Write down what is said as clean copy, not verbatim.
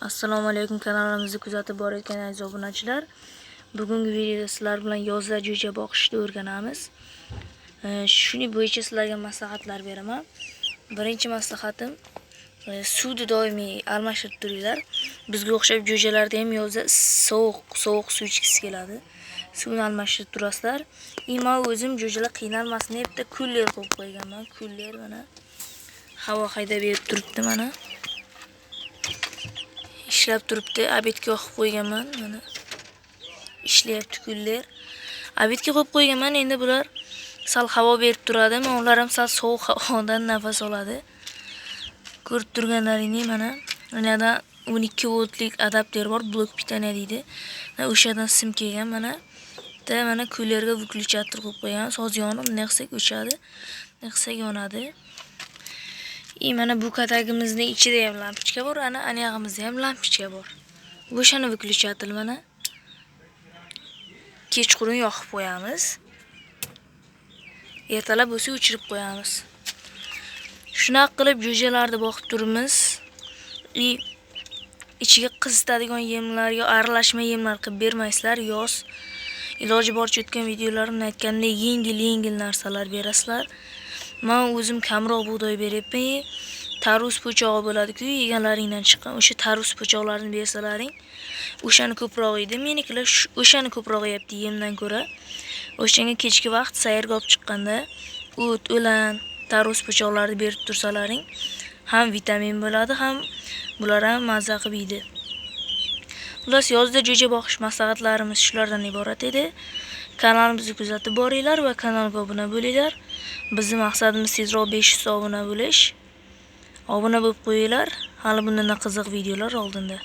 Assalomu alaykum kanalimizni kuzatib borayotgan aziz obunachilar. Bugungi videoda sizlar bilan yozda jo'ja boqishni o'rganamiz. Shuni bo'yicha sizlarga maslahatlar beraman. Birinchi maslahatim, suvni doimiy almashtirib turinglar. Bizga o'xshab jo'jalarda ham yozda sovuq suv ichgisi keladi. Suvni almashtirib turasizlar. Men o'zim jo'jalar qiynalmasin deb bitta kuller qo'yib qo'yganman. Kuller mana havo haydab berib turibdi mana. Ishlab turibdi. Obedga qo'yib qo'yganman mana. Ishlayapti kuller. Obedga qo'yib qo'yganman. Endi bular sal havo berib turadi. Mana ular ham sal sovuq havodan nafas oladi. Ko'rib turganlaringdek mana ulardan 12 voltlik adapter bor, blok pitaniya deydi. O'shadan sim kelgan mana. Bitta mana kullerga выключатель qo'yib qo'ygan. Soz yonib, bunday qilsak o'chadi, bunday qilsak yonadi. Mana bu katagimizning ichida ham lampochka bor, ana aniyog'imizda ham lampochka bor. O'shani выключатель mana. Kechqurun yoqib qo'yamiz. Ertalab bo'lsa o'chirib qo'yamiz. Shunaqa qilib jo'jalarni boqib turibmiz. Ichiga qizitadigan yemlar yo aralashma yemlar qilib bermaysizlar. Yoz iloji boricha o'tgan videolarimda aytgandek yengil-yengil narsalar berasizlar. Men o'zim kamroq bug'doy beryapman. Tarvuz po'chog'i bo'ladi-ku, yeganlaringdan chiqqan o'sha tarvuz po'choqlarini bersalaring, o'shani ko'proq yeydi. Menikilar o'shani ko'proq yeyapti yemdan ko'ra. O'shanga kechki vaqt sayrga olib chiqqanda o't, o'lan, tarvuz po'choqlarini berib tursalaring, ham vitamin bo'ladi, ham bular ham mazza qilib yeydi. Xullas, yozda jo'ja boqish maslahatlarimiz shulardan iborat edi. Kanalimizni kuzatib boringlar va kanalga obuna bo'linglar. Bizning maqsadimiz tezroq 500 obuna bo'lish. Obuna bo'lib qo'yinglar. Hali bundan qiziq videolar oldinda.